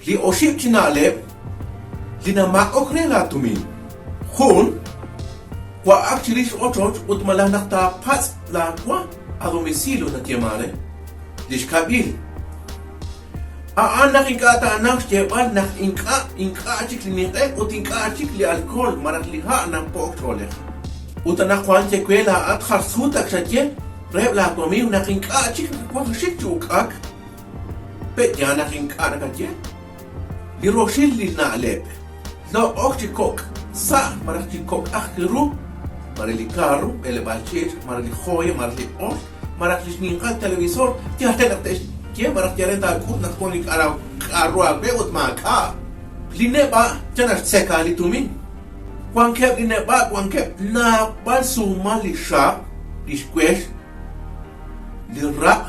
Li oxib' chi na'leb' li namaq'ok re laatumin. Jun, Wa'ak chirix ochoch ut malaj naq taapatz' laawa a domicilio nayeeman re. Li xkab'il, A'an naq ink'a' taanaw xyeeb'al naq ink'a' ink'a' chik li ninq'e ut ink'a' chik li alkohol malaj li ha' napo'ok ch'oolej. Ut anaqwan ye we laa'at jar sut ak xaye reheb' laawamiiw naq ink'a' chik nakawaj xik chi uk'ak? Pe'yaal naq ink'a' nakaye? Li roxil li na'leb', loq'ok chi kok' sa' malaj chi kok'aj ru, mare li karru, b'eleb'aal ch'iich', mare li joya, malaj li q'ol, malaj li xninqal televisor, yal re naq te'xye malaj yal re taak'ut naq wan li k'a'ru aawe ut maak'a'. Li neb'a' yal naxtzeka li tumin. Wankeb' li neb'a' wankeb' naab'al sumal li xaab', li xwex, Li raq'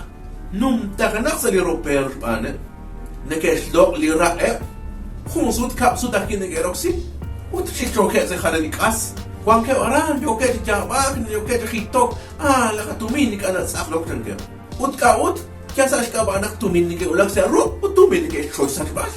numtajenaq sa' li ropeer xb'aaneb', neke'xloq' li raq'eb', jun sut kab' sut ajwi' neke'roksi, ut ch'ich'ookeb' sa' jalan li k'as. Wankeb' aran yookeb' chi yaab'ak, yookeb' chi jitok, Ah, li qatumin ink'a' natz'aqlok, chankeb'. Ut k'a'ut? Yal sa' xk'ab'a' naq tumin neke'wulak sa' ruq' ut tumin neke'xchoy xsachb'al.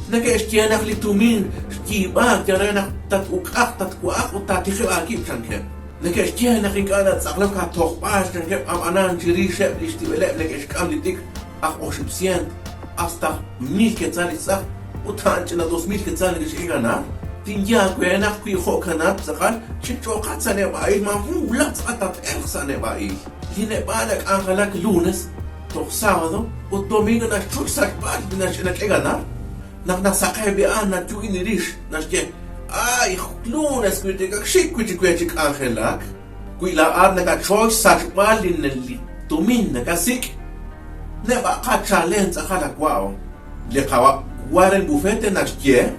Neke'xye naq li tumin xyiib'aak yal re naq tat-uk'aq, tatwa'aq ut taatijeb' aawib', chankeb'. Neke'xye naq ink'a' natz'aqlok aatojb'al, chankeb', ab'anan chirixeb' li xtib'eleb' neke'xk'am li t'ikr aj oxib' sient, hasta mil ketzal li xtz'aq, ut a'an ch'ina dos mil ketzal neke'xk'e ganar. Tinye aawe naq wi jo'kanat tz'aqal, ch'ich'ooqat sa' neb'a'il, maajun wulaj tz'aqal tat-elq sa' neb'a'il. Li neb'a' nak'anjelak lunes toj sábado ut domingo naxchuch xsachb'al li naxk'e ganar. Naq nasaqe'k li a'an nayu'in li rix, naxye, Ay, lunes wi' chik, ak xik wi' chik we chi k'anjelak. Wi laa'at nakachoy xsachb'al li tumin nakasik', neb'a'qat chalen tz'aqal awa'o. Li qawa' Warren Buffete naxye,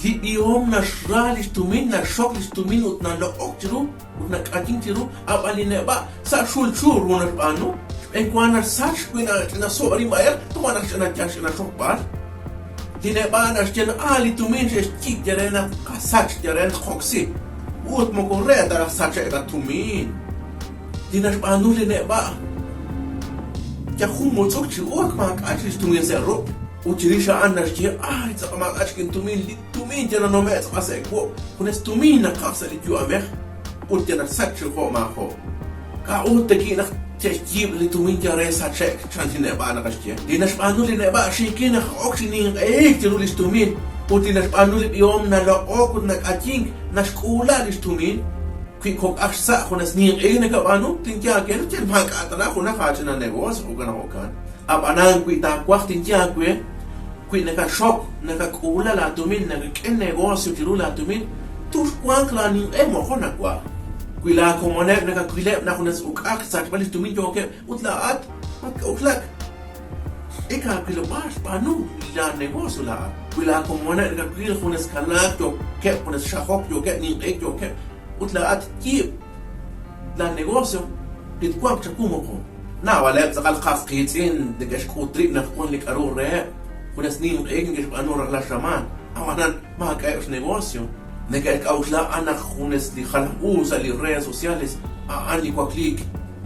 Li b'ihom naxra li xtumin, naxxok li xtumin ut naloq'ok chiru ut nak'ayink chiru, ab'an li neb'a' sa' xulxu ru naxb'aanu. Xb'eenwa naxsach wi nach'ina so'rin b'ayaq, toja' naq ch'ina yal ch'ina xokb'al. Li neb'a' naxye naq a' li tumin xe'xyiib' yal re naq tqasach, yal re naq tqoksi, ut moko re ta raj sache'k ta tumin. Li naxb'aanu li neb'a' yal jun mutz'uk chi u ak maak'a' chik li xtumin sa' ruq', ut chirix a'an naxye, Ay, tz'aqal maak'a' chik intumin, li tumin yal nanome'k tz'aqal sa' wuq', junes tumin naqaj sa' li yu'amej, ut yal naxsach chi jo' maajo'. K'a'ut tawi' naq xe'xyiib' li tumin yal re sache'k? chan li neb'a' naqaxye. Li naxb'aanu li neb'a' xiikil naq ok chi ninq'ehik chiru li xtumin, ut li naxb'aanu li b'ihom naloq'ok ut nak'ayink naxk'uula li xtumin. Wi kok'aj xsa' junes ninq'ehik nakab'aanu, tinye aawe naq yal maak'a' tana junaq aach'ina negocio, jo'kan naq jo'kan. Ab'anan wi taawaj tinye aawe, Wi nakaxok, nakak'uula laatumin, nakak'e negocio chiru laatumin, tuxwanq laaninq'e moqon nawaj. Wi laakomoneb' nakawileb' naq junes uk'aq xsachb'al li xtumin yookeb' ut laa'at matk'a'uxlak, xik aawilob'aal xb'aanu laanegocio laa'at. Wi laakomoneb' nakawil junes kalaak yookeb', junes xajok yookeb', ninq'ehik yookeb' ut laa'at yiib' laanegocio li twanq chawu moqon. Naab'aleb' tz'aqal qas qiitz'in neke'xk'ut rib' naq wank li k'aru reheb', junes ninq'ehik neke'xb'aanu rajlal xamaan, ab'anan maak'a'eb' xnegocio. Neke'xk'a'uxla a'an naq junes li jalam u sa' li redes sociales a'an li wakliik,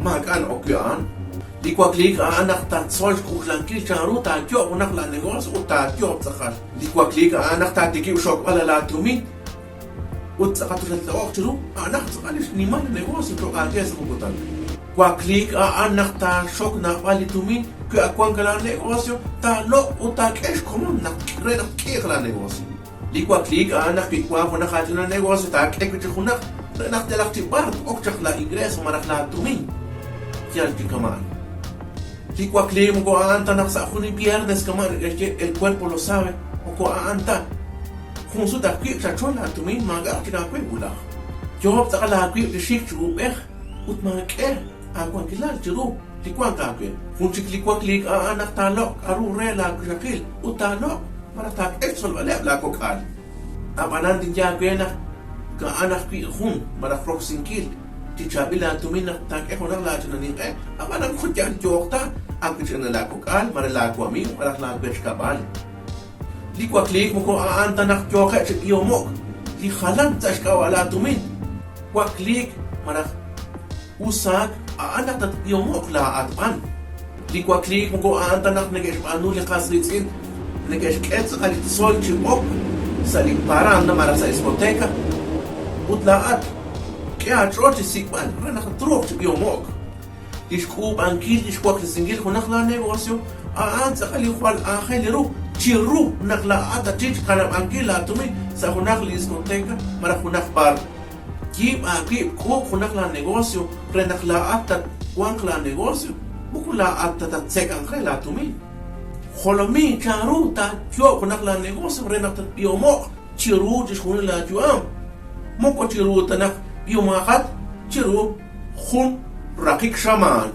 maak'a' na'ok wi' a'an. Li wakliik a'an naq tatzol xk'uxlankil chanru taayoob' junaq laanegocio ut taayoob' tz'aqal. Li wakliik a'an naq taatikib' xxokb'al laatumin. Ut tz'aqal toxatloq'oq chiru, a'anaq tz'aqal li xnimal li negocio cho'q aawe sa' jun kutan. Wakliik a'an naq taaxok naab'al li tumin wi ak wank laanegocio, taaloq' ut taak'e xkomon naq re naq tk'iiq laanegocio. Li wakliik a'an naq wi wank junaq aach'ina negocio taak'e wi' chik junaq re naq yalaq chi b'ar t-ok chaq laa'ingreso malaj laatumin yal chi kama'an. Li wakliik moko a'an ta naq sa' jun li viernes kama' neke'xye el cuerpo lo sabe, moko a'an ta. Jun sut ajwi' xachol laatumin maak'a'aq chik aawe wulaj. Yoob' tz'aqal aawib' chi xik chi uub'ej ut maak'e aawankilal chiru li wank aawe. Jun chik li wakliik a'an naq taaloq' k'aru re laawixaqil ut taaloq' malaj taak'e xtzolb'aleb' laakok'al. Ab'anan tinye aawe naq a'an ajwi' jun malaj roksinkil chi chaab'il laatumin naq taak'e junaq laach'ina ninq'e, ab'anan moko yal yooq ta aawich'ina laakok'al malaj laawamiiw malaj laawechkab'al. Li wakliik moko a'an ta naq yooqeb' chi b'ihomo'k li jalan sa' xk'ab'a' laatumin. Wakliik malaj usaak a'an naq tatb'ihomo'q laa'at b'an. Li wakliik moko a'an ta naq neke'xb'aanu li qas qiitz'in. Neke'xk'e tz'aqal li tzol chi ok sa' li paranda malaj sa' diskoteca. Ut laa'at, k'e aach'ool chi xsik'b'al re naq truuq chi b'ihomo'k. Li xk'uub'ankil li xwaklesinkil junaq laa negocio a'an tz'aqal li jwal aajel ru chiru naq laa'at tatxik xkanab'ankil laa tumin sa' junaq li diskoteca malaj junaq bar. Yiib' aawib' k'uub' junaq laa negocio re naq laa'at tatwanq laa negocio, moko laa'at ta tattzekanq re laa tumin. Jolomi chanru taayoob' junaq laa negocio re naq tatb'ihomo'q chiru chixjunil laa yu'am, moko chiru ta naq b'ihomaaqat chiru jun raqik xamaan.